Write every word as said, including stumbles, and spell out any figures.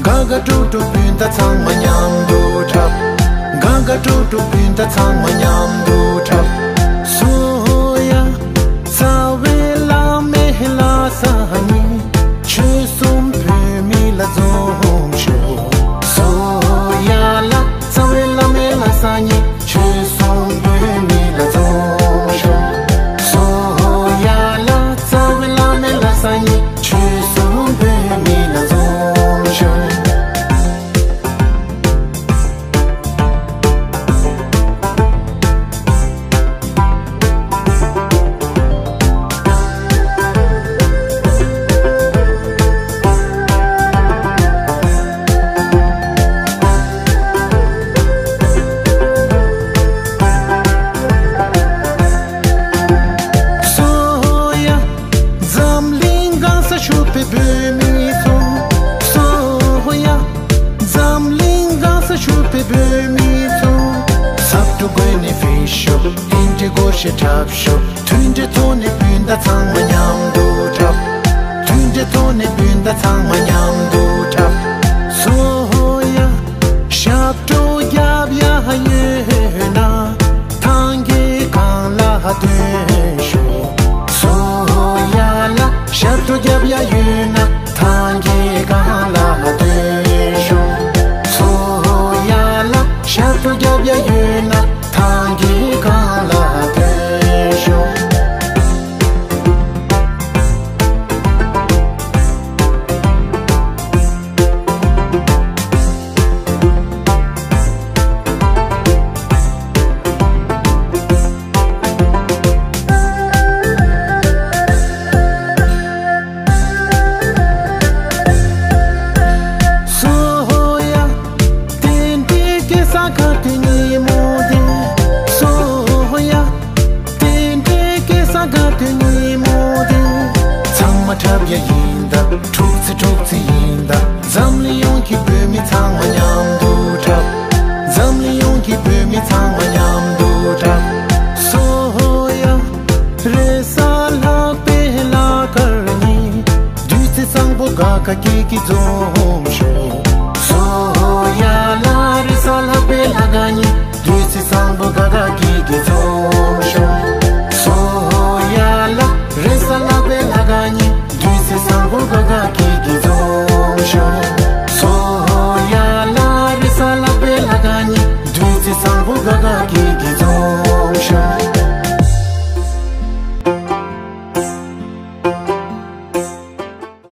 ག་ག་ཀྲུག་ཀྲུག་སྤུན་ཟླ་ཚང་མ་མཉམ་དུ་འཁྲབ། ག་ག་ཀྲུག་ཀྲུག་སྤུན་ཟླ་ཚང་མ་མཉམ་དུ་འཁྲབ། སོ་ཡ། རྩ་བའི་བླ་མའི་ལྷ་ས་ནས། ཆོལ་གསུམ་བོད་མི་ལ་འཛོམས་ཤོག། སོ་ཡ་ལ། རྩ་བའི་བླ་མའི་ལྷ་ས་ནས། ཆོལ་གསུམ་བོད་མི་ལ་འཛོམས་ཤོག། སོ་ཡ་ལ། རྩ་བའི་བླ་མའི་ལྷ་ས་ནས། ཆོལ་གསུམ་བོད་མི་ལ་འཛོམས་ཤོག། སོ་ཡ། འཛམ་གླིང་གང་སར་བཞུགས་པའི་བོད་མི་ཚོ། སོ་ཡ། འཛམ་གླིང་གང་སར་བཞུགས་པའི་བོད་མི་ཚོ། ཟབ་ཏུ་བཀོད་ནས་ཕེབས་ཤོག། རྟེན་འབྲེལ་སྒོ་ཕྱེ་འཁྲབ་ཤོག། མཐུན་སྒྲིལ་ཐོག་ནས་སྤུན་ཟླ་ཚང་མ་མཉམ་དུ་འཁྲབ། མཐུན་སྒྲིལ་ཐོག་ནས་སྤུན་ཟླ་ཚང་མ་མཉམ་དུ་འཁྲབ། སོ་ཡ། ཞབས་བྲོ་རྒྱབ་ཡ་ཡོད་ན། ཐང་གའི་སྒང་ལ་ཐོན་ཤོག། སོ་ཡ་ལ། ཞབས་བྲོ་རྒྱབ་ཡ་ཡོད་ན། ཐང་གའི་སྒང་ལ་ཐོན་ཤོག། སོ་ཡ་ལ། ཞབས་བྲོ་རྒྱབ་ཡ་ཡོད་ན། ཐང་གའི་སྒང་ལ་ཐོན་ཤོག། སོ་ཡ། རྟེན་འབྲེལ་སྐྱེལ་ས་ག་དུས་ཉིན་མོ་དེ། སོ་ཡ། རྟེན་འབྲེལ་སྐྱེལ་ས་ག་དུས་ཉིན་མོ་དེ། ཚང་མ་འཁྲབ་ཡ་ཡིན་ད། འཁྲུག་རྩེད་འཁྲུག་རྩེད་ཡིན་ད། འཛམ་གླིང་ཡོངས་ཀྱི་བོད་མི་ཚང་མ་མཉམ་དུ་འཁྲབ། འཛམ་གླིང་ཡོངས་ཀྱི་བོད་མི་ཚང་མ་མཉམ་དུ་འཁྲབ། སོ་ཡ། རེས་གཟའ་ལྷག་པའི་ལྷག་དཀར་ཉིན། བདུད་རྩི་བཟང་པོ་ག་ག་སྐྱིད་ཀྱིས་འཛོམས།